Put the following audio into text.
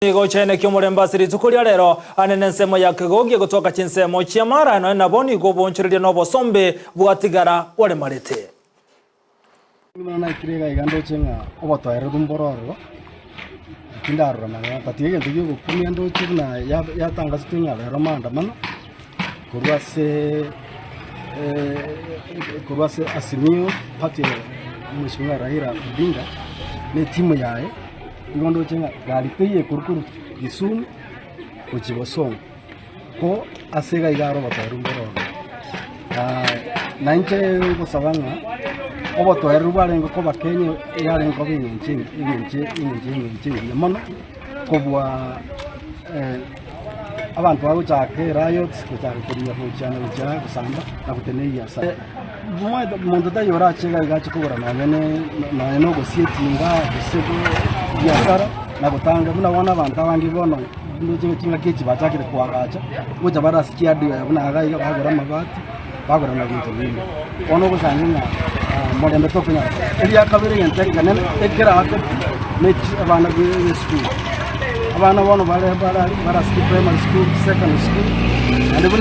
Nigo ochaine ki'omorembe ase rituko ria rero, ane nensemo ya kegogi egotoka chinsemo chi'amara, nonya nabo nigo obonchoreria na obosombe bwatigara boremarete. Buna naikire iga iga ndoche ng'a obotoereru mboro ororo, tindarora mang'ana tatiga egento giogokumia ndoche buna ya- yatangasetwe ng'a rero maandamano, korwa ase korwa ase Azimio party ya Mheshimiwa Raila Odinga na etimu yaye, igo ndoche ng'a gari teiyo ekorwa korwa Kisumu gochia Bosongo, ko ase iga iga aro obotoereru mboro ororo. Na inche ngosaba ng'a obotoereru bwarenge koba Kenya yarenge koba eng'encho eng'encho eng'encho eng'encho engiya mono kobua abanto bagochaka eriots, gochaka koria gochia na gochia gosamba na gotenena ebiasara. Omanyete monto taiyo orache iga iga ache kogora nonye ne nonye na ogosia etinga gose ebiasara na gotanga buna bono abanto abange bono ndoche chingaki echi bachakire koagacha, ngocha bare ase chiadware buna iga iga bagora amabati, bagora na binto binde. Bono ogosangi ng'a morembe tokonyara korora. Eria kabere egento ekenene ekeraake pi ne chi abana be esukuru. Abana bono bare bare bare ase chiprimary school, secondary school, naende buna.